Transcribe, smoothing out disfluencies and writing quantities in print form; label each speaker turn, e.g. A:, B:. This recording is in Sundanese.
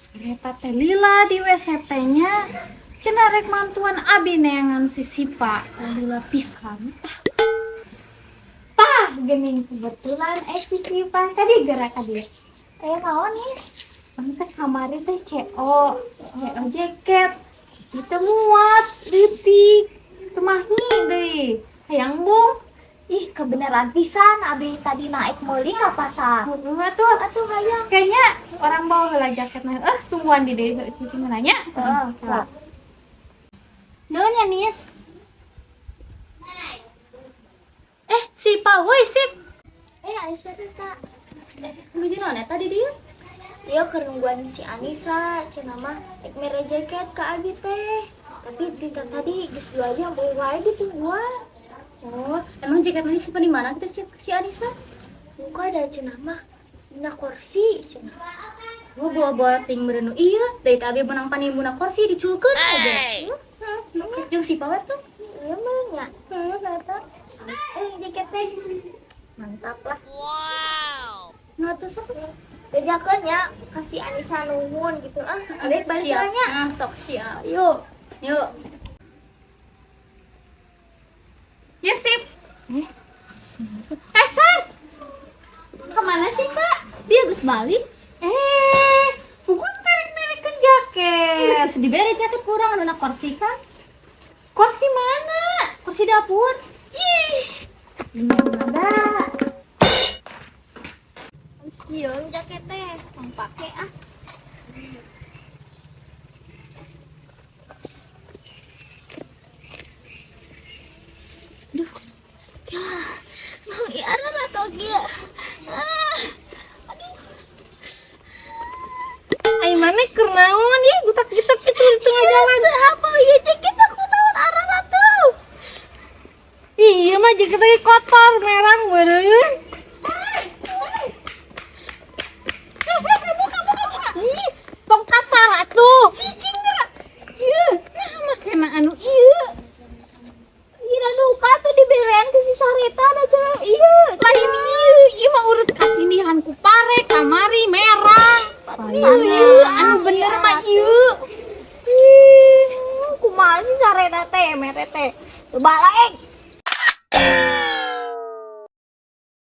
A: Sareta teh lila di WC teh nya. Cenah rek mantuan abi neangan si Sipa. Lila pisan. Tah, geuning kebetulan si Sipa tadi gerak ka dieu.
B: Eh, naon, Nis?
A: Urang teh kamari teh CO, CO jaket. Itu muat leutik. Teu mahi deui. Hayang embung.
B: Ih, kebenaran pisan abi tadi naik meuli ka pasar.
A: Heeh tuh.
B: Atuh hayang.
A: Kayaknya urang bawa heula jaketna. Eh, tungguan di dieu cicing nanya.
B: Heeh, sok.
A: Nuhun ya, Nis. Eh, Sipa, woi, sip.
B: Eh, Aisyah teh.
C: Eh, nuju naon eta di dieu?
B: Iya, keur nungguan si Anissa, cenah mah rek mere jaket ka abi teh. Tapi tingkat tadi geus 2 jam eueuh wae ditungguan.
C: Oh, emang jaket mana simpan di mana gitu si Anissa?
B: Muka ada cenah mah dina kursi cenah.
C: Oh, bawa-bawa ting meureun nu ieu, da abi menang panimbuna kursi diculkeun aja. Heeh, jeung si Pawa tuh.
B: Iya meureun nya.
C: Heeh, eta.
B: Eh, jaket teh. Mantap lah.
C: Nah, tuh sok.
B: Bejakeun nya kasih Anissa nuhun gitu ah. Balik balik
C: Siap.
B: nya.
C: Nah, sok siap.
B: Yuk.
C: Yuk.
A: Ya, sip. Eh, eh Sar. Kemana sih, Pak?
C: Dia geus balik.
A: Eh, bukan merek-merekan jaket.
C: Geus dibere jaket kurang anu na kursi kan?
A: Kursi mana?
C: Kursi dapur.
A: Ih, gimana?
B: Geus kieu jaket teh, tong pake ah. Duh, gila. Mang Iara atau gia. Ah, aduh.
A: Ai mana keur naon ieu gutak-gitak kitu di tengah jalan.
B: Teu apa ieu jaket aku naon arana tuh.
A: Iya mah jaketnya kotor merah meureun.
B: Buka, buka, buka.
A: Ih, tong kasar atuh.
B: Cicing geura.
A: Ieu, nah mesti anu ieu.
B: Iya luka tuh diberean ke si Sareta ada cenah ieu.
A: Lain ieu, ieu mah urut katindihan ku pare kamari merah. Ieu, anu bener mah ieu.
B: Ih, kumaha sih Sareta teh mere teh. Teu balik.